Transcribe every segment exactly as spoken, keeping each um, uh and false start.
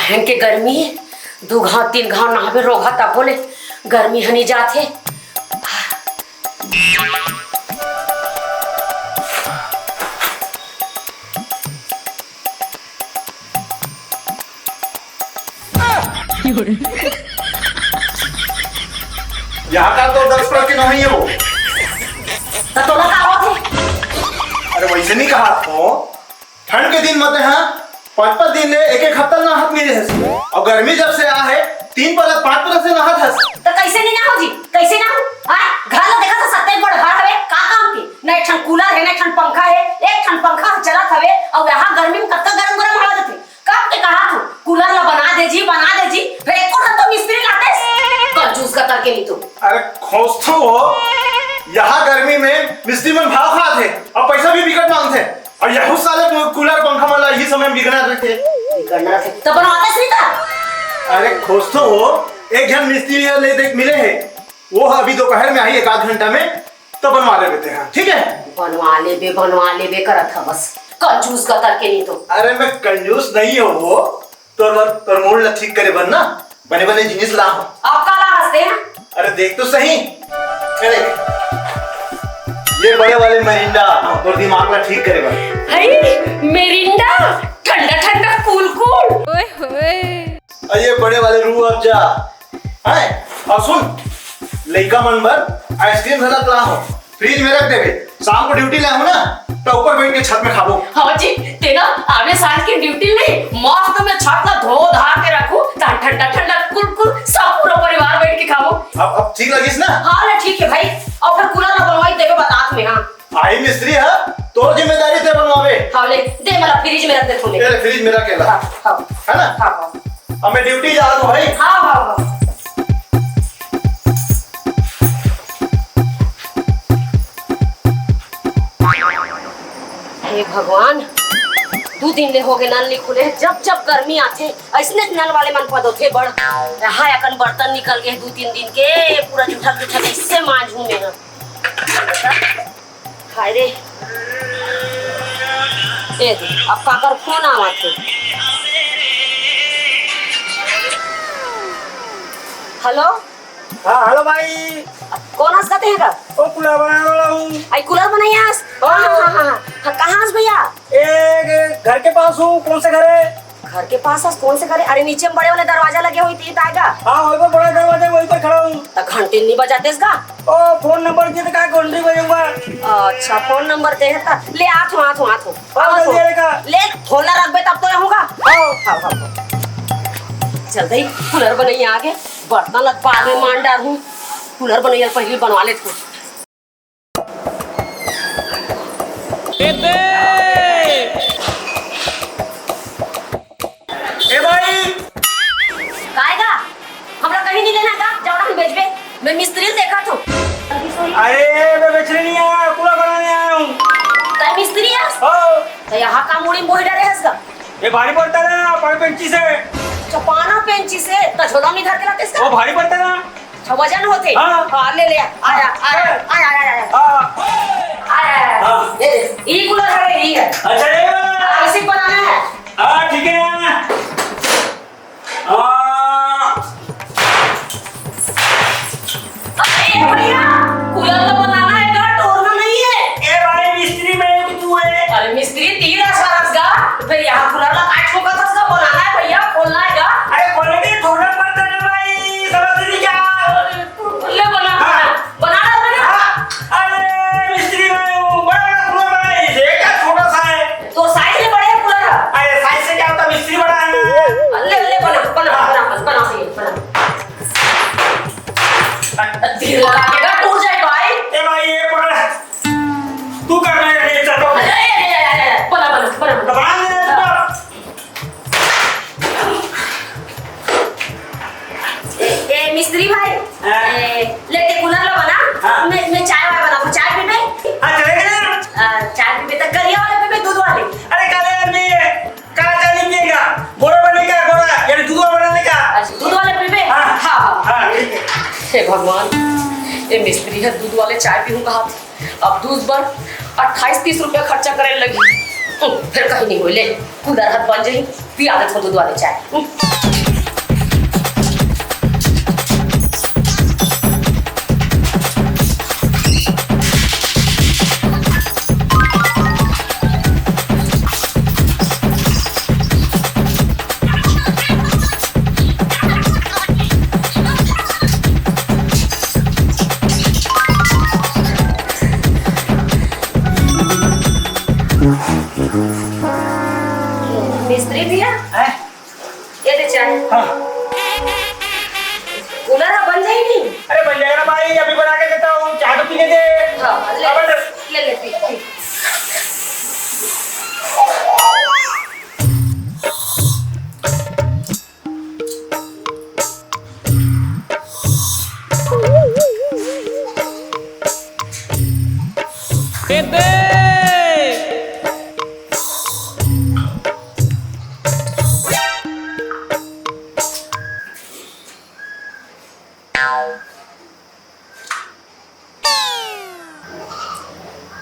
बहन के गर्मी, दू घाव तीन घाव नहाबे रोगहा, तभो ले गर्मी ह नी जाथे। यहाँ का तो दस प्रति नहीं हो। त तोला का होथे? अरे वैसे नहीं कहा तो, ठंड के दिन म ते ह पाँच पाँच दिन ले एक एक हफ्ता नहात नइ रहेस, अउ गर्मी जब से आ हे, तीन परत पाँच परत से नहात हस। त कैसे नहीं ना हो जी, कैसे ना हो? हाँ, घर ला देखा तो सत्ते बड़ घर हवे, का काम के? न एक ठन कूलर हे, न एक ठन पंखा हे, एक ठन पंखा चलत हवे, अउ यहाँ गर्मी में कतका गरम गरम हवा देथे। कब के कहा तू, कूलर ला बना दे जी, बना दे जी, फिर एको ठन तो मिस्त्री लातेस। कंजूस कतर के नहीं तो। अरे खोजथो हो, यहाँ गर्मी में मिस्त्री मन भाव खात हे, अउ पैसा भी बिकट मांगथे। अउ यहू साले कू-, कूलर पंखा मन ला इही समय में बिगड़ना रहिथे। बिगड़ना रहिथे। त बनवातेस नहीं त? अरे खोजथो हो, एक झन मिस्त्री ह ले देख मिले हे। वो ह अभी दोपहर में आही, एक आध घंटा में, त बनवा लेबे ते ह, ठीक है? बनवा लेबे, बनवा लेबे करत हवस। कंजूस कतर के नहीं तो। अरे मैं कंजूस नहीं हो वो, तोर बर, तोर मूड ला ठीक करे बर ना, बने बने जिनिस ला हो। अब का ला हंसते हैं? अरे देख तो सही। ये देख, ये बड़े वाले मिरिंडा, तोर दिमाग ला ठीक करे बर। हई, मिरिंडा, ठंडा ठंडा कूल कूल। ओए होए। अउ ये बड़े वाले रूह अफजा। हैं? अउ सुन, लइका मन बर आइसक्रीम घला ला हो, फ्रिज में रख देबे। शाम को ड्यूटी ले आहूं ना, त ऊपर बैठ के छत में खाबो। हाँ जी, ते ना आवे सांझ के ड्यूटी ले, मस्त में छत ला धो धा के रखू, त ठंडा ठंडा कुल कुल सब पूरा परिवार बैठ के खाबो। अब, अब ठीक लगिस ना? हाँ ना, ठीक है भाई। अउ फिर कूलर ला बनवाई देबे बतात में, हाँ। आई मिस्त्री ह, तोर जिम्मेदारी ते बनवाबे। हाँ, ले, दे, मला फ्रिज में रख दे तूने। ए, फ्रिज में रख के ला। हाँ, हाँ। है ना? हाँ, हाँ। अब मैं ड्यूटी जा रहा हूँ भाई। हाँ, हाँ, हाँ। हे भगवान, दू दिन ले होगे नल नी खुले। जब जब गर्मी आथे, अइसने नल वाले मन पदोथे बड़। हाय, अकन बर्तन निकल गे दू तीन दिन के, पूरा जुठक जुठक अइसे मांजहूं मैं ह। हाय रे। ए दे, अब काकर फोन आवत हे। हेलो? हाँ, हेलो भाई। कोन हस कते हे गा? ओ, कूलर बनाने वाला हूँ। आई कूलर बनाई हस? हाँ। हाँ, हाँ, हाँ, हाँ। हाँ, कहाँ हस भैया? ए, घर के पास हूँ। कौन से घर है? घर के पास हस, कौन से घर है? अरे, नीचे में बड़े वाले दरवाजा लगे हुई थी, आएगा। हाँ, वही पर बड़ा दरवाजा, वहीं पर खड़ा हूँ। त घंटी नी बजातेस गा? ओ, फोन नंबर दे दे, का घंटी बजाऊंगा? अच्छा, फोन नंबर दे है त ले, आत हूँ, आत हूँ, आत हूँ। हाँ, आत हूँ। जल्दी आएगा। ले, फोन ला रखबे तब तो रहूंगा। हाँ। हाँ, हाँ, हाँ। चल दई, कूलर बनैया आगे, बर्तन ला बाद में मान डारहूँ। कूलर बनैया पहले बनवा लेत हूँ। ए दे! ए भाई! काय गा? हमरा कहीं नहीं लेना गा, जाओ ना हम बेचबे। मैं मिस्त्री देखा तो। अरे, मैं बेचने नहीं आया, कूलर बनाने आया हूँ। तै मिस्त्री हस? हाँ। त यहाँ का मुड़ी मोही डरे हस गा? ये भारी पड़ता ना, पाँच पेंची से। अच्छा, पाना पेंची से, त झोला में धर के लातेस का? वो भारी पड़ता ना। अच्छा, वजन होथे? हाँ। हाँ, ले, ले, आया, आया, हाँ। आया, आया, आया। हाँ। आया, आया, आया। हाँ। ये दे, ई कूलर है, ई है। अच्छा, ये। हाँ, इसी बनाना है। हाँ, ठीक है। हाँ। अरे भैया, कूलर तो बनाना है गा, तोड़ना नहीं है। ए भाई, मिस्त्री मैं हूँ कि तू है? अरे मिस्त्री तीर आसारस गा, फिर यहाँ कूलर ला काट ठोका था, बनाना है भैया, खोलना है गा। अरे खोलने के लिए थोड़ा पड़ता है भाई, समझ नहीं क्या? ले बना, हाँ। बना, बना, बना। हाँ। अरे मिस्त्री मैं हूँ, बड़ा बड़ा कूलर बनाई, ये क्या छोटा सा है? तो साइज ले बड़े कूलर है। अरे साइज से क्या होता, मिस्त्री बड़ा है ना। ले, ले बना, बना, हाँ। बना, बना, बना, सही है, बना। धीरे लगा के ना टूट जाए भाई। ए भाई, ये पकड़। तू कर रहा है, ये चल। अरे, अरे, अरे, अरे, अरे, बना, बना, बना, बना। बना ले, बना। ए, ए, मिस्त्री भाई, हाँ। ए, ले, ते कूलर ला बना। हाँ। मैं, मैं चाय वाय बनाऊँ, चाय पीबे? हाँ, चलेगा ना? आ, चाय पीबे तो करिया वाला पीबे, दूध वाले? अरे, काले आदमी है। काला चाय नहीं पिएगा, गोरा बनेगा, गोरा, यानी दूध वाला बनाने का। अच्छा, दूध वाले पीबे? हाँ। हाँ, हाँ। हाँ, ठीक है। हे भगवान, ये मिस्त्री है, दूध वाले चाय पीहूँ कहा थे। अब दूध बर अट्ठाईस तीस रुपया खर्चा करे लगी। हम्म, फेर कहीं नहीं होय ले, कूलर ह बन जाही, पिया देथों दूध वाले चाय। हम्म। मिस्त्री भैया, हैं? ये दे चाय। हाँ। कूलर ह बन जाही नहीं? अरे बन जाएगा ना भाई, अभी बना के देता हूँ, चाय तो पीने दे। हाँ, ले, अब ले, ले, पी, पी।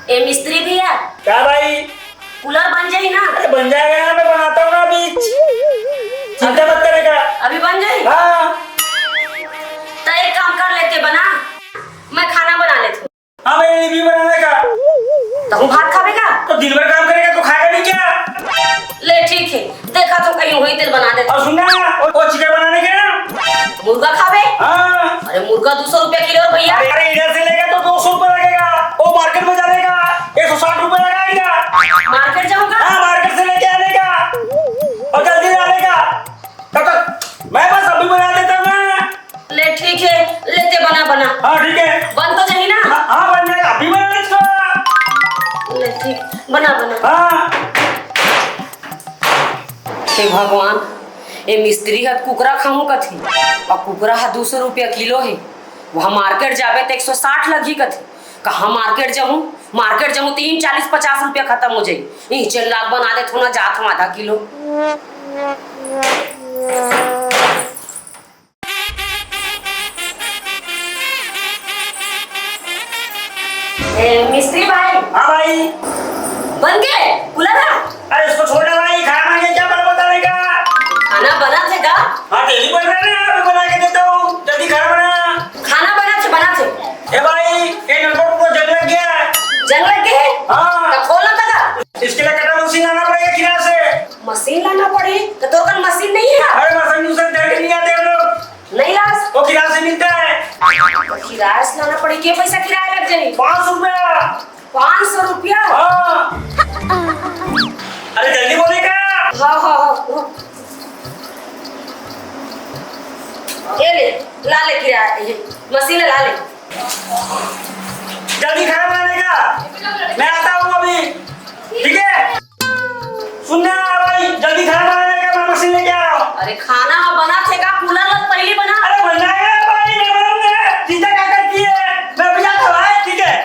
ए मिस्त्री भैया, क्या भाई? कूलर बन जाही ना? अरे बन जाएगा ना, मैं बनाता हूँ ना अभी। चिंता मत करेगा। अभी बन जाही? हाँ। त एक काम कर लेते, बना, मैं खाना बना लेथों। हाँ भाई, ये भी बनाने का। तहूँ भात खाबे का? तो दिन भर काम करेगा तो खाएगा नहीं क्या? ले ठीक है, देखथों कहीं होही तेला बना देथों। और सुन ना, वो, वो चिकन बनाने के ना। मुर्गा खाबे? हाँ। अरे मुर्गा दू सौ रुपया किलो भैया। अरे, अरे इधर से लेगा तो दो सौ रुपया लगेगा, वो मार्केट में जाने का एक सौ साठ रुपया लगाएगा। मार्केट जाऊंगा? हाँ, मार्केट से लेके आने का और जल्दी आने का। तब तक मैं बस अभी बना देता हूँ ना। ले ठीक है, लेते बना बना। हाँ ठीक है। बन तो जाही ना? हाँ, हाँ बन जाएगा, अभी बना इसको। ले ठीक, बना बना। हाँ। हे भगवान, ए मिस्त्री ह कुकरा खाहूं कथे, अउ कुकरा ह दू सौ रुपया किलो हे, वहां मार्केट जाबे त एक सौ साठ लगही कथे। कहां मार्केट जाहूं, मार्केट जाहूं त इही चालीस पचास रुपया खतम हो जाही। इही चल लाग बना देथों ना, जाथों आधा किलो। ए, मिस्त्री भाई। हाँ भाई। बन गे कूलर ह? अरे इसको छोड़ ना भाई, खाना बन गया क्या, बड़ा बताने का? खाना बना थे का? हाँ, तेरी बन रहा है ना, मैं बना के देता हूँ, जल्दी खाना बना। खाना बना थे, बना थे। ए भाई, ये नलका पूरा जंग लग गया है। जंग लग गया है? हाँ। तो खोलना था का? इसके लिए कटर मशीन लाना पड़ेगा किराए से। मशीन लाना पड़ी? तो तोर कन मशीन नहीं है? अरे मशीन दूसरे ढंग नहीं आते हम लोग। नहीं लास? वो किराए से मिलता है। तो किराए से लाना पड़ी, के पैसा किराया लग जाही? पाँच सौ रुपया। पाँच सौ रुपया? हाँ। अरे जल्दी बोले का? हाँ, हाँ, हाँ, रुक। ये ले, ला ले किराया, ये मशीन ला ले। जल्दी खाना बनाने का, मैं आता हूँ अभी, ठीक है? सुन ना भाई, जल्दी खाना बनाने का, मैं मशीन लेके आ रहा हूँ। अरे खाना ह बना थे का, कूलर ल पहली बना। अरे बन जाएगा भाई, मैं बनाऊंगा। चिंता क्या करती है, मैं अभी जाता हूँ भाई, ठीक है?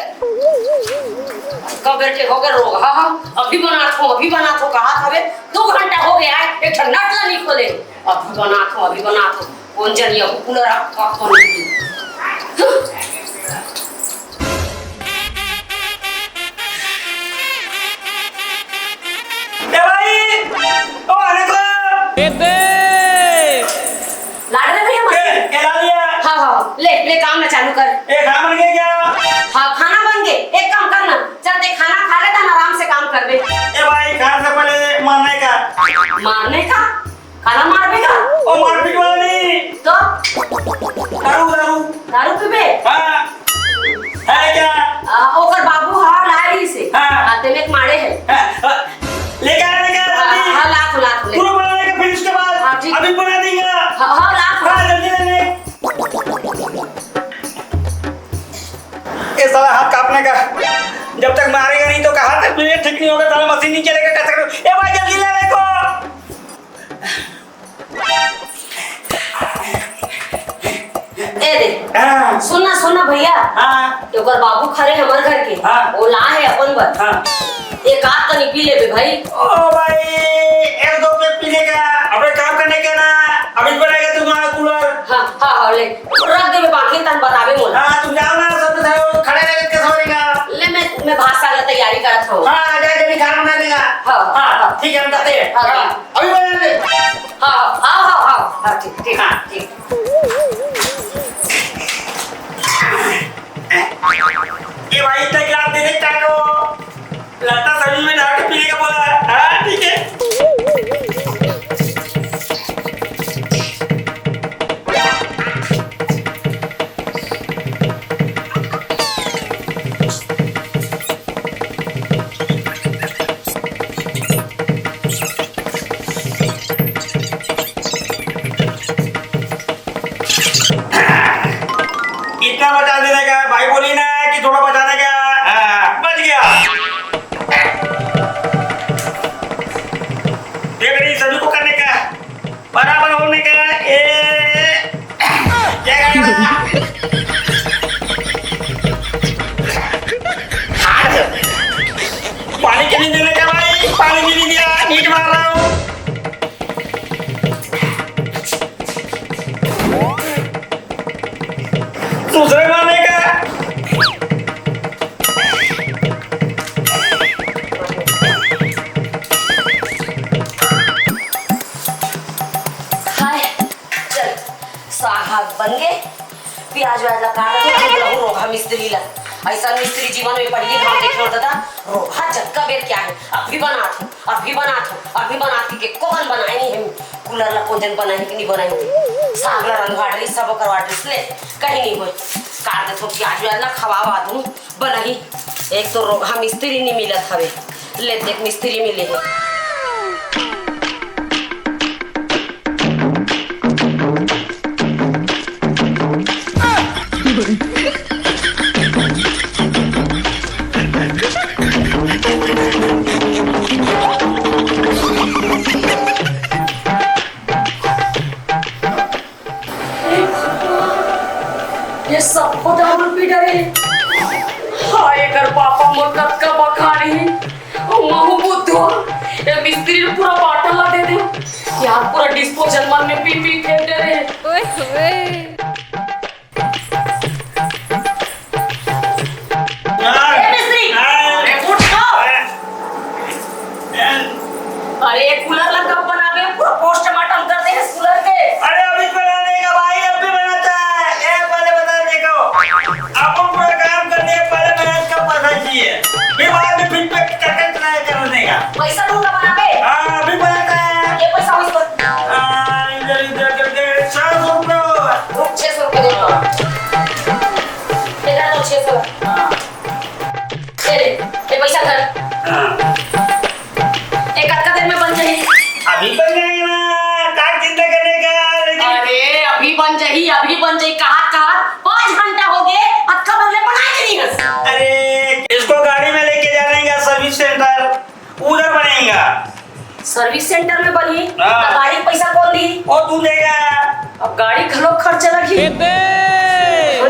कब बैठे हो गए रोग, हाँ, हाँ, अभी बना थो, अभी बना थो, कहा था बे, दो घंटा हो गया है, एक ठन नट ला नहीं खोले। अभी बना थो, अभी बना थो। कौन जनिया को कूलर आ, का कौन? ए भाई, ओ आने को। ए दे। लाड रे भैया, मशीन। ए, ए ला लिया। हाँ, हाँ, ले, ले काम ना चालू कर। ए, खाना बन गया क्या? हाँ, खाना बन गए। एक काम करना, चल ते खाना खा लेता ना, आराम से काम कर दे। ए भाई, खाने से पहले मारने का। मारने का? काला मारबे का? ओ मारपीट वाला नहीं। तो? दारू, दारू। दारू पीबे? हाँ। है क्या? आ, ओकर बाबू हा लाए रही से। हाँ। हाँ, तेने एक मारे है। हाँ, हाँ। लेके आ, लेके आ, हाँ, जल्दी। हाँ, लात, लात, ले। पूरा बना लेगा, फिर उसके बाद हाँ, ठीक। अभी बना देगा। हाँ, हाँ, लात, हाँ, लात। जल्दी ले ले। ये साला हाथ कांपने का। जब तक मारेगा नहीं तो कहाँ तक मुझे ठीक नहीं होगा, साला मशीन नहीं चलेगा, कब तक? ए भाई, जल्दी ले ले को। ए दे। हाँ। सुन ना, सुन ना भैया। हाँ। ओकर बाबू खरे हमर घर के। हाँ। वो ला है अपन बर। हाँ। एक आध कनी पी लेबे भाई। ओ भाई, एक दो पे पीने का, अपने काम करने के ना, अभी बनाएगा तुम्हारा कूलर। हाँ, हाँ, हाँ, ले। रख देबे बाकी तन बताबे मोला। हाँ, तुम जाओ ना, सब तो खड़े रह के सवारी का। ले, मैं, मैं भाषा का तैयारी करत हो। हाँ, आ जाए, जल्दी खाना बना देगा। हाँ। हाँ, हाँ, ठीक है, हम जाते हैं। हाँ। हाँ, अभी बना दे। हाँ, हाँ, हाँ, हाँ, हाँ, ठीक, ठीक, हाँ। ठीक। ए भाई, इतना गिलास दे दे, चाय को। लगता सब्जी में डाल के पीने का बोला है। हाँ, ठीक है। इतना बचा देने का, भाई बोली ना कि थोड़ा बचाने का। हाँ, बच गया। ये मेरी सभी को करने का, बराबर होने का। ए, क्या करेगा? पानी क्यों नहीं देने का भाई? पानी भी नहीं दिया, नीट मार रहा हूँ। दूसरे मारने का। हाय, चल, साग बन गे। प्याज व्याज ला काट के दे रहू रोगहा मिस्त्री ला। अइसन मिस्त्री जीवन में पहिली घांव देखे हों दादा। रोगहा जतका बेर के आहे, अभी बनात हूँ, अभी बनात हूँ, अभी बनात हूँ, के कोहन बनाए नहीं हम। कूलर ला कोन जन बनाही कि नहीं बनाही। साग ला रंधवा डरिस, सब ओकर वाटरिस ले, कहीं नहीं होय। काट देथों प्याज व्याज ला, खवावा दूँ, बनाही। एक तो रोगहा मिस्त्री नहीं मिलत हवे, ले देख मिस्त्री मिले हे। ये सबको दारू पी डरे। हाय, एकर पापा मोर कतका बखानी। अउ महू बुद्धू, ये मिस्त्री ल पूरा बाटल ला दे दे। यार, पूरा डिस्पोजल मन में पी पी फेंक डरे। ओए होए। ए मिस्त्री, अरे उठ तो। अरे, कूलर ला कब बनाबे? पूरा पोस्टमार्टम कर दे हे कूलर के। अरे, अभी बनाने का भाई, अभी बनाता है। ए, पहले बता, देखो, अपन पूरा काम कर दिया, पहले मेहनत का पैसा चाहिए, फिर बाद में फिर पे करके ट्राई करने का। पैसा ढूंढा बनाबे। हाँ, अभी बनाता है। ये पैसा हो इसको। हाँ, इधर, इधर करके छह सौ रुपये होगा। रुक, छह सौ रुपये दे दो। इधर दो, छह सौ। हाँ। ए ले, ए पैसा धर। हाँ। ए कतका देर में बन जाही? अभी बन जाएगा ना, का चिंता करने का, लेकिन अरे, अभी बन जाही, अभी बन जाही, कहा, कहा, पाँच घंटा हो गए, अतका बदले बनाए के नहीं हस। अरे, इसको गाड़ी में लेके जाने का सर्विस सेंटर, उधर बनेगा। सर्विस सेंटर में बनही, हाँ। त गाड़ी के पैसा कौन दी? वो तू देगा। अब गाड़ी घलो खर्चा लगही। ए बे!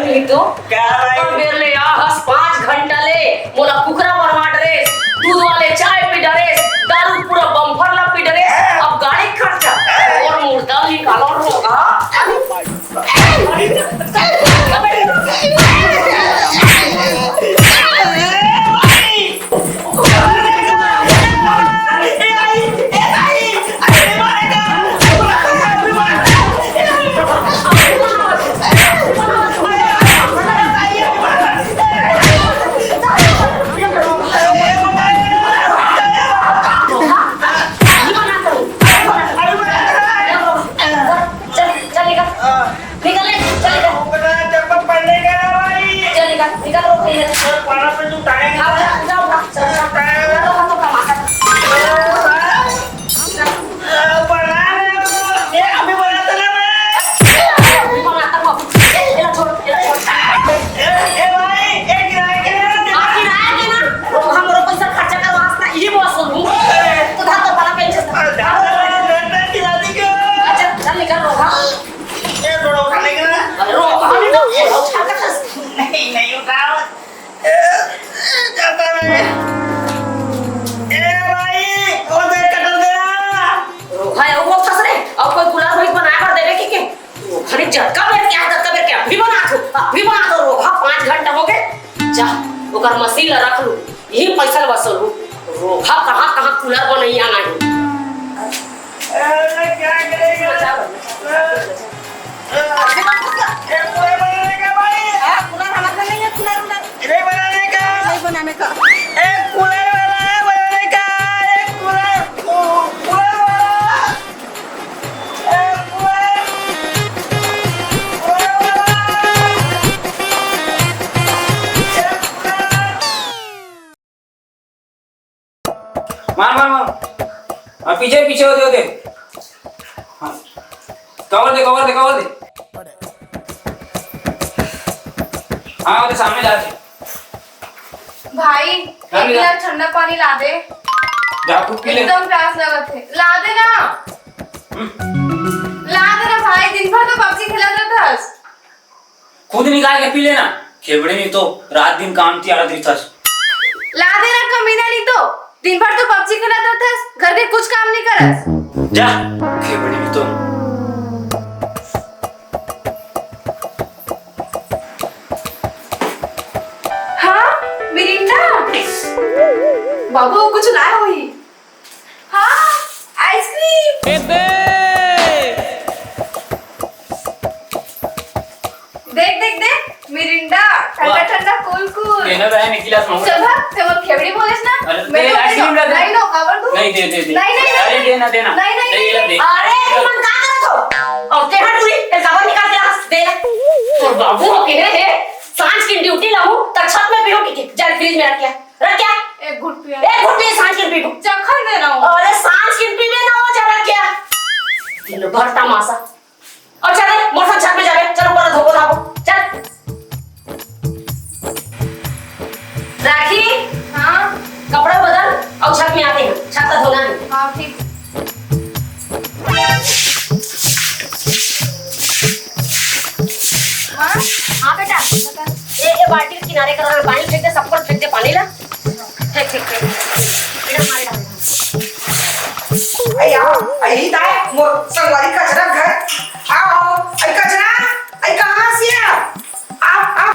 नहीं तो। क्या भाई? अब मेरे ले आ हस पाँच घंटा ले, मोला कुकरा बनवा डरेस, दूध वाले चाय पी डरेस, दारू पूरा बम्फर ला पी डरेस, हाँ। अब गाड़ी खर्चा। हाँ। और मुर्दा निकालो रोगहा। चल, चल निकल। निकल ले, चल निकल। ओकरा चप्पल पहनने का है भाई। चल निकल, निकल, रोक नहीं है। सर, पाला पे तू टांगे हाँ, निकाल। उठा, उठा, उठा, चल, चल। उठा। उठा, उठा, उठा, माता। बना रहे हो तो, ये अभी बनाता ना मैं। अभी बनाता हूँ। ए, ये ला छोड़, ये ला छोड़। ए, ए भाई, ए किराए के ना दे। आ, किराए के ना। वो हम लोग पैसा खर्चा करवा सकता, ये बहुत सुन लूँ। तो था तो बड़ा पेंशन। अरे, ज्यादा डंडा खिला दी क्यों? अच्छा, चल निकल, रोगहा। ए, थोड़ा उठा लेंगे ना। अरे, रोगहा नहीं तो, ये उठा कर। नहीं, नहीं उठाओ। ए, ए, जाता मैं। ए, भाई, वो देख, कटर दे ना। रोगहा है, वो फंस रहे। अब कोई गुलाब भाई बना कर देवे कि के? अरे, जतका बेर के, ततका बेर के, अभी बना दो, अभी बना दो, रोगहा, पाँच घंटा हो गए। जा, ओकर मशीन ला रख लू। यही पैसा ल वसूलहूँ। रोखा कहाँ कहाँ कूलर बनइया नहीं। मार, मार, मार। हाँ, पीछे, पीछे होते, होते। हाँ। कवर दे, कवर दे, कवर दे। हाँ, होते सामने जाके। भाई, हाँ, एक गिलास ठंडा पानी ला दे। जा, खुद पी ले। एकदम प्यास लगत हे। ला दे ना। हम्म। ला दे ना भाई, दिन भर तो पबजी खेलत रहत हस। खुद निकाल के पी लेना। खेबड़े नहीं तो रात दिन काम तियारत रहिथस। ला दे ना कमीना, नहीं तो दिन भर तो पबजी खेलत रहत हस, घर के कुछ काम नहीं करस। जा, खेबड़े नहीं तो। हाँ, मिरिंडा। बाबू कुछ लाए होही। हाँ, आइसक्रीम। देख, देख, देख, मिरिंडा, ठंडा, वाह। ठंडा, कूल, कूल। ये ना बहन, एक गिलास मांगू। चल भाग, ते मोर खेबड़ी बोलेस ना। अरे, मैं दे, तो आइसक्रीम ला दे। नहीं, नो, काबर दूँ? नहीं, दे, दे, दे। नहीं, नहीं, अरे, नहीं। देना, देना। नहीं, नहीं, दे, नहीं, ये ला नहीं। दे। अरे, ये मन का करत हो? और ते हट दूरी, ते काबर निकाल के रखस? दे ना। तोर बाबू हो के हे, सांझ के ड्यूटी लाहूँ, त छत में पीहूँ के, जा फ्रिज में रख के आ। रख के आ। एक घुट पिया। एक घुट नहीं, सांझ के पीबो। चखन दे ना हो। अरे, सांझ के पीबे ना हो, जा रख के आ। दिन भर तमाशा। और चल रे, मोर संग छत में जाबे। चल, ऊपर धोबो धाबो। चल। राखी। हाँ। कपड़ा बदल और छत में आते हैं। छत का धोना है। हाँ, ठीक। हाँ? हाँ बेटा, बता। ए, ए बाल्टी के किनारे करा, पानी फेंक दे, सब पर फेंक दे पानी ला। फेंक, फेंक, फेंक। बेटा, मारे डाल। अई आ, अई दाई, मोर संगवारी कचरा घर। आओ, आओ, अई कचरा, अई कहाँ से आ? आ, आ।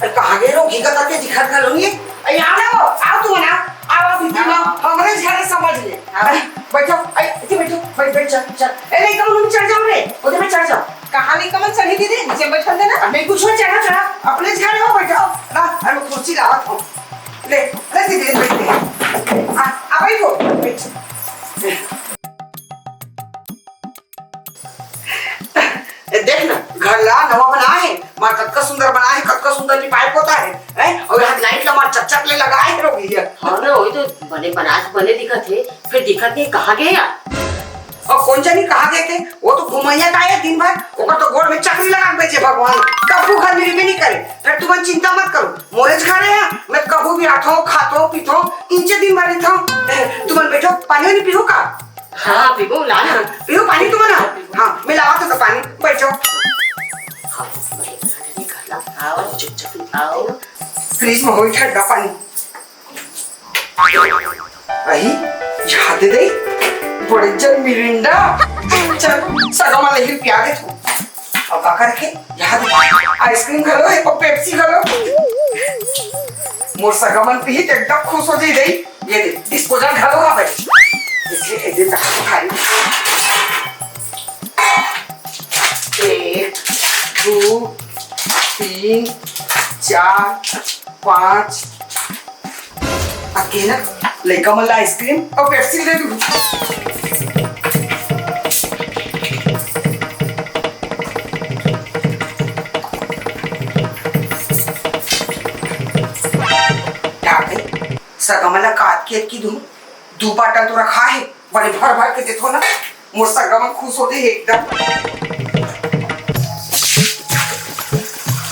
अरे कहाँ गए रो? घीका करके दिखत घलो नहीं। अई आ ना वो, आओ तू ना। आओ, आओ, भीतर आओ। आओ। हमरे घर समझ ले। आओ। अरे, बैठो, अई, इतने बैठो, बैठ, बैठ, चल, चल। ए, नहीं, तुम चढ़ जाओ रे, उधर में चढ़ जाओ। कहाँ नहीं कमल चढ़ी दीदी? नीचे बैठल देना। नहीं, कुछ हो, चढ़ा, चढ़ा। अपने घर हो, बैठो। ना, अरे, कुर्सी लावत हो। ले, ले दीदी, बैठ ले। आ, आ, बैठो, बैठ। ए, देख ना, घर ला नवा बना है, मार कतका सुंदर बना है, कतका सुंदर लिपाए पोता है, हैं? और यहाँ लाइट ला मार चकचक ले लगा है, रो भैया। हाँ ना, वही तो बने बना, बने दिखत है, फिर दिखत नहीं, कहाँ गए यार? और कौन जानी कहाँ गए थे, वो तो घुमैया का है दिन भर, ओकर तो गोड़ में चकरी लगा के बेचे भगवान, कब्बू घर में भी नहीं करे। फिर तुमन चिंता मत करो, मोरेच घर है, मैं कभू भी आथो, खाथो, पीथो, इंचे दिन भर रहिथो। तुमन बैठो, पानी वानी पीहू का? हाँ, पीबो, ला ना। पीहू पानी तुमन? हाँ, मैं लावत हूँ तो पानी, बैठो। आओ, चुपचाप आओ। फ्रिज में होई ठंडा पानी। अही, याद दे, बड़े जन मिरिंडा। चल, सगा मन ला पिया दे तू। अब का करके? याद दे, आइसक्रीम घलो है और पेप्सी घलो। मोर सगा मन पीही त एकदम खुश हो जाई दे। ये दे, डिस्पोजल घलो हवे। देखे, ए दे, तक खाई। एक, दू, तीन, चार, पाँच। अकेला लइका मन ला आइसक्रीम और पेप्सी दे दू। का कही, सगा मन ला कात के अतकी दूँ, दू बाटल तो रखा है, बड़े भर भर के देथो ना, मोर सगा मन खुश हो जाही एकदम।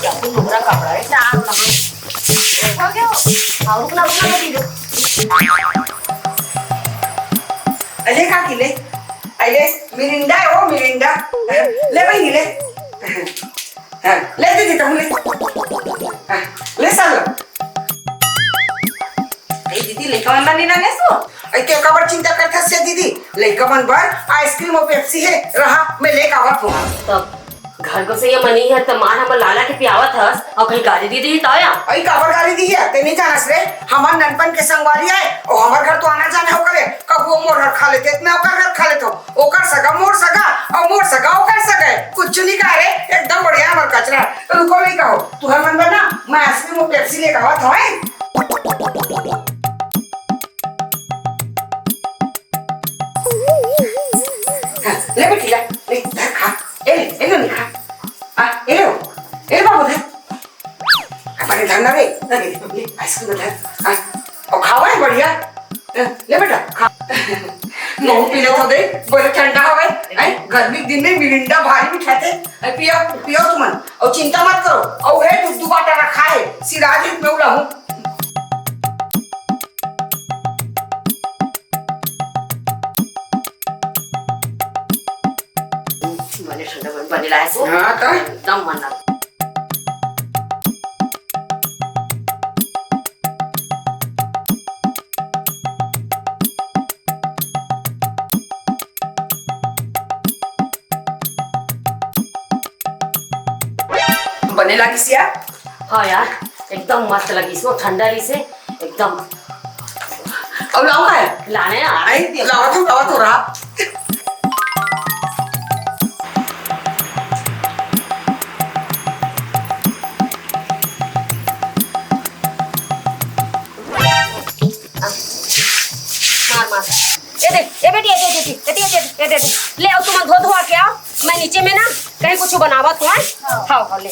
या तो लुगरा कपड़ा है, चार लगा। हो गया? और रुकना, रुकना, रुकना। अरे का की ले? अरे मिरिंडा है वो, मिरिंडा। ले भाई, ले। हाँ, ले दीदी, तुम ले। हाँ, ले सालो। ए दीदी, लइका मन बर नहीं लाने सो? ए, ते काबर चिंता करथस से दीदी? लइका मन बर आइसक्रीम और पेप्सी है, रहा, मैं लेके आवत हूँ। तब घर अरे गोसैया, मनी है त मार हमर लाला के पियावत हस, अउ कहीं गारी दे दिही त या? अई काबर गारी दिही है? ते नहीं जानस रे, हमर ननपन के संगवारी आय, अउ हमर घर तो आना जाना हो करे, कभू मोर घर खा लेथे, त मैं ओकर घर खा लेथों। ओकर सगा मोर सगा, अउ मोर सगा ओकर सगा है। कुछ नहीं कहा रे, एकदम बढ़िया हमर कचरा। तो रुको, नहीं कहो, तुहर मन बना, मैं आइसक्रीम अउ पेप्सी लेके आवत हूँ, हैं? हाँ, ले बेटी, ले, ले, धर खा। ए ले, ए ले, नहीं खा। आ, ए ले, ए ले बाबू, धर। अपने धर ना रे, ले, ले, आइसक्रीम धर। आ, अउ खावा है बढ़िया। ले बेटा, खा। महू पी लेथों दे, बड़े ठंडा हवे। आई, गर्मी के दिन में मिरिंडा भारी मिठाथे। आई, पियो, पियो तुमन। अउ चिंता मत करो, अउ है दू, दू बाटा रखा है, सिराज में उड़ाहूं। बने ठंडा बने, बने लाए सो। हाँ, तो? एकदम मन लगा। बने लागिस यार। हाँ यार, एकदम मस्त लगिस वो, ठंडा रहिसे एकदम। अब लाओ का है? लाने यार। आई, लावा तो, लावा तो रहा। मार, मार। ये दे, ये बेटी, ये दे, ये दे, ये दे, ये दे, ये दे। ले, अउ तुमन धो धुआ के आओ, मैं नीचे में ना कहीं कुछ बनावत हूँ, हैं? हाँ। हाँ, हाँ, ले।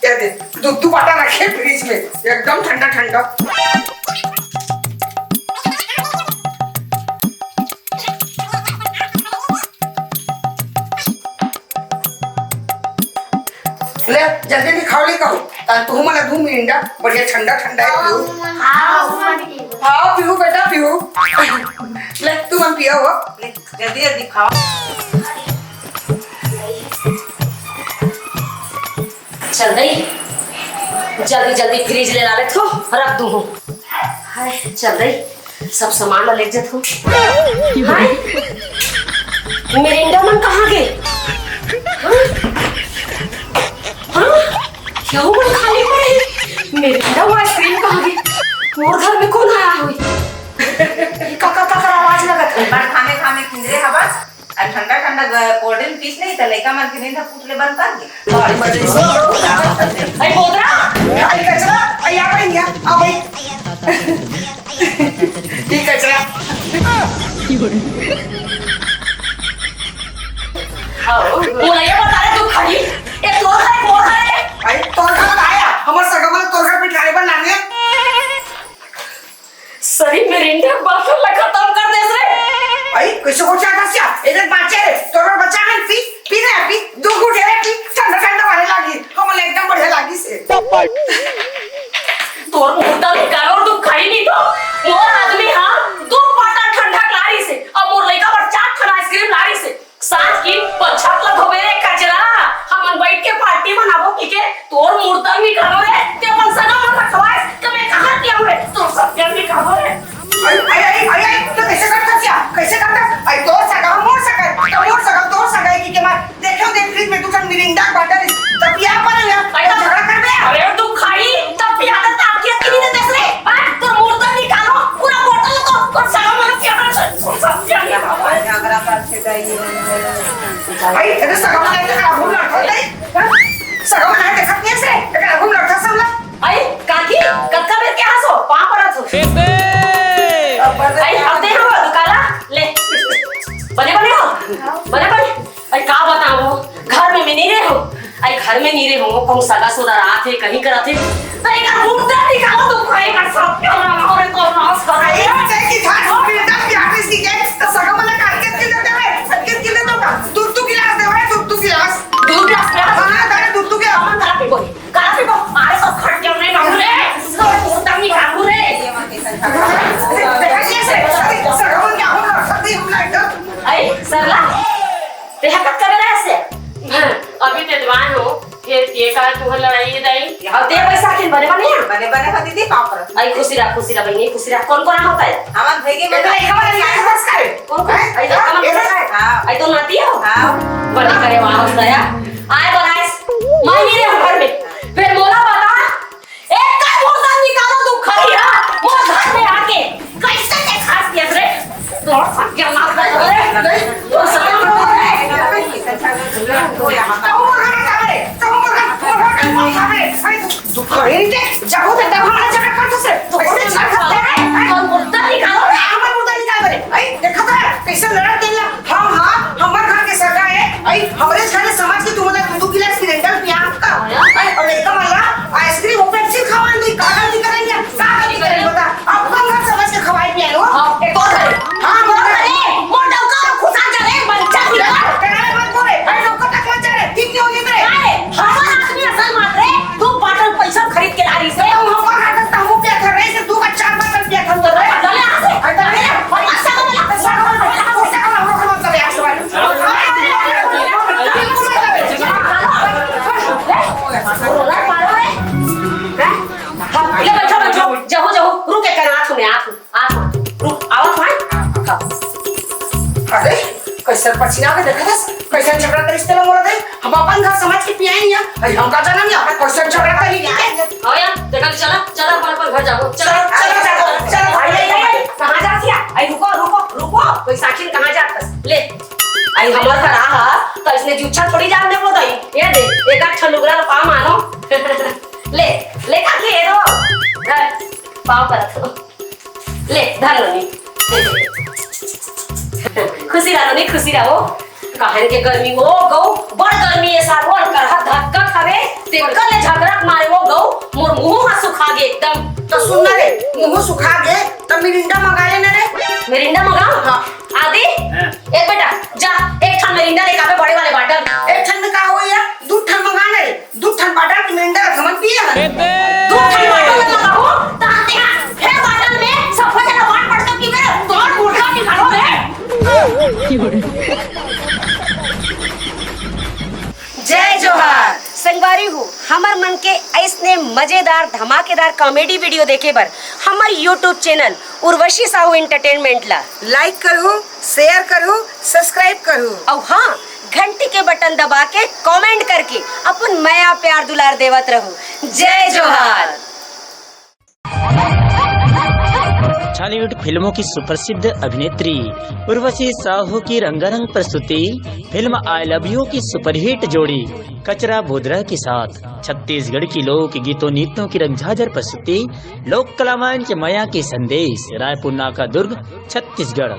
ये दे, दू, दू बाटा रखे फ्रिज में, एकदम ठंडा ठंडा। ले, जल्दी दिखाओ, ले कहूँ। ता तू मला दू मिरिंडा, बढ़िया ठंडा ठंडा है, पीहू। हाँ, हाँ, हाँ। हाँ, पीहू बेटा, पीहू। ले, तुमन पियो हो। ले, जल्दी, जल्दी खाओ। चल दई, जल्दी, जल्दी फ्रिज ले ला लेथों, रख दूँ हूँ। हाय, चल दई। सब सामान ला लेके जाथों। हाय, मिरिंडा मन कहाँ गे? हाँ? हाँ? केहू मन खाली पड़े हे। मिरिंडा अउ आइसक्रीम कहाँ गे? मोर घर में कोन आय होही? ये काकर काकर आवाज लगत हे? एक बार खामे खामे किंजरे हवस, अउ ठंडा ठंडा ग-, कोल्ड ड्रिंक पीस नहीं, त लइका मन के नींद फूट ले बंद कर दे। अई बोतरा, अई कचरा, अई आ भाई, आ भाई। ये कचरा। हाँ, मोला ये बता रे, तू खाली, ये तोर है, मोर है? अई तोर घर आय, हमर सगा मन तोर घर बिठाए बर लाने। सरी मिरिंडा के bottle ला खतम कर देस रे। अई, कइसे हो जाता सिया? एदे बाचे रे, तोर बचा है, पी, पी रे, पी, दू घूंट रे, पी, ठंडा ठंडा होने लागी, हमला एकदम बढ़िया लागिसे। तोर मुर्दा निकालो, तू खाई नहीं तो। मोर आदमी हा दू bottle ठंडा लारिसे, अउ मोर लइका बर चार ठन आइसक्रीम लारिसे। साँझ के पछत ल धोबे रे कचरा, हमन बइठ के पार्टी मनाबो कहिके तोर मुर्दा निकालो रे, ते अपन सगा मन रखवाए, त मैं कहाँ के आऊँ रे, तोर सब के निकालो रे। अरे, अरे, अरे, अरे, तो कइसे करता क्या? कइसे करता? अरे, तोर सगा, मोर सगा, त मोर सगा, तोर सगा, कहिके मैं देखेंव देख फ्रिज में दू ठन मिरिंडा के bottle, त पिया पर या, अरे, त झगड़ा करबे? अरे, तू खाई, त पिया, त ताकिया की नहीं देते रे, हाँ? तोर मुर्दा निकालो, पूरा bottle को, तोर सगा मन पिया कर, तोर सब के निकालो। झगड़ा करके गई। भाई, ये तो सगा मन आए, एकरा घूम लड़ता है, हाँ? सगा मन आए, देखत नहीं से, एकरा घूम लड़ता सब ला। अई, काकी, कतका बेर के हंसो, पाँव परत हो। अई, अब दे हो, दुकाला, ले। बने, बने हो? बने, बने? अई, का बताओ, घर में, में नहीं रहे हो। अई, घर में नहीं रहे हो, कहूँ सगा सुधा रात है, कहीं करत है। तो एक मुर्दा निकालो तो कोई का सब क्यों ना हो रे, तो नाश कर अरे, रे। ते की धान हो, बेटा, प्यार से सीखे, तो सगा मन काट के देते हैं, किस के देते हो? दूध तू गिलास दे भाई, दूध तू गिलास। दूध गिलास, गिलास। हाँ, अरे, दूध तू गिलास। हम तरफ ही बोली। काला पीबो, आरे सब खट के नहीं खाऊं रे, सब मुर्दा नहीं खाऊं रे। देखा ये से, सगवन क्या हो रहा, सब हम लाइट। अई, सरला, ते हरकत करे रहे से? अभी ते जवान हो, ये, ये का तुहर लड़ाई हे दाई? अब दे पैसा के बने बने हे? बने बने हो दीदी, पाँव परत। आई खुशी रहा, खुशी रहा बहिनी, खुशी रहा। कौन कौन होता है? हमार भैया ये तो एक हमारे यहाँ बस का है। कौन कौन? हैं? आई तो हाँ, हमारे ये बस का है। हाँ। आई तो नाती हो? हाँ। बने करे वहाँ होता है। आए बनाए, माही रे घर में। फिर मोला बता, एक का मुर्दा निकालो तू खड़ी है, मोर घर में आके। कैसे के खास दिया रे? तोर सब क्या मार रहा है? तोर सब क्या मार रहा है? तू कहीं के जाओ तो तब हमारा झगड़ा कर से। तू कैसे झगड़ा कर रहा है? तोर मुर्दा निकालो रे, हमारा मुर्दा निकाल दे। अरे देखो तो कैसे लड़त तेला। हाँ, हाँ, हमर घर के सगा है। आई, हमरे घर समझ के तुमन ला दू दू गिलास सिलेंडर पिया का। आई, और एकदम वाला आइसक्रीम, वो पेप्सी खवान दी, का गलती करेंगे? का गलती करेंगे बता? अपन घर समझ के खवाई पिया लो। हाँ, एक और घर। हाँ, मोर घर। ए, मोर डौका खुसा जा रे, बच्चा भी घर। तेरा मत बोले, भाई डौका तक मत जा रे। ठीक नहीं होगी तेरे। अरे, हमर आदमी असल मार रे, दू बाटल पैसा खरीद के ला रही से। हम हमर घर से तहु पिया कर रहे से, दू का चार बाटल पिया कर रहे। चले यहाँ से। अरे, चले। ले, बैठो, बैठो। जाओ, जाओ। रुक, एक हाथ में, हाथ में, हाथ में। रुक, आओ, हाँ। अरे, कैसे पसीना के देखा था? कैसे झगड़ा करिस तेला मोला दे? हम अपन घर समझ के पियाई नहीं है। अरे, हमका जाना नहीं, अपन कैसे झगड़ा करी नहीं है? आओ यार, देखा, चला, चला, अपन, अपन घर जाओ। चला, चला, चला, चला, चला। अरे, अरे, अरे, कहाँ जाती है? अरे, रुको, रुको, रुको। कोई साखिन कहाँ जात है? ले। आई हमर घर आ हा, तो इसने जूछा थोड़ी जान दे वो दई। ये दे, एक आध ठन लुगरा पा मानो। ले, ले काकी, ये दो। धर, पाँव परत हो। ले, धर नोनी। खुशी रहो नोनी, खुशी रहो। कहन के गर्मी हो गो, बड़ गर्मी है सारो, अन करहा धक्का खावे, तेकर ले झगड़ा के मारे हो गो, मोर मुंह हा सुखा गे एकदम। तो सुन ना रे, मुंह सुखा गे, तो मिरिंडा मंगा ले ना रे। मिरिंडा मंगाओ? हाँ। आदि, हाँ। ए बेटा, जा, एक ठन मिरिंडा लेके आवे, बड़े वाले बाटल। एक ठन में का होई यार? दू ठन मंगा ना रे। दू ठन बाटल के मिरिंडा रख, हमन पिए हन। दू ठन बाटल में मंगाओ, ताते हे बाटल में सब जना बांट बांट के पीबे रे, तोर मुर्गा निकालो रे। जय जोहार। संगवारी हो, हमर मन के अइसने मजेदार, धमाकेदार comedy video देखे बर हमर YouTube channel Urvashi Sahu Entertainment ला like करहु, share करहु, subscribe करहु। अउ हाँ, घंटी के बटन दबा के comment करके अपन मया प्यार दुलार देवत रहू। जय जोहार। छॉलीवुड फिल्मों की सुप्रसिद्ध अभिनेत्री उर्वशी साहू की रंगारंग प्रस्तुति फिल्म आई लव यू की सुपरहिट जोड़ी कचरा भुदरा के साथ छत्तीसगढ़ की लोक गीतों नृत्यों की रंगझाझर प्रस्तुति लोक कला मंच मया के संदेश, रायपुर नाका दुर्ग, छत्तीसगढ़।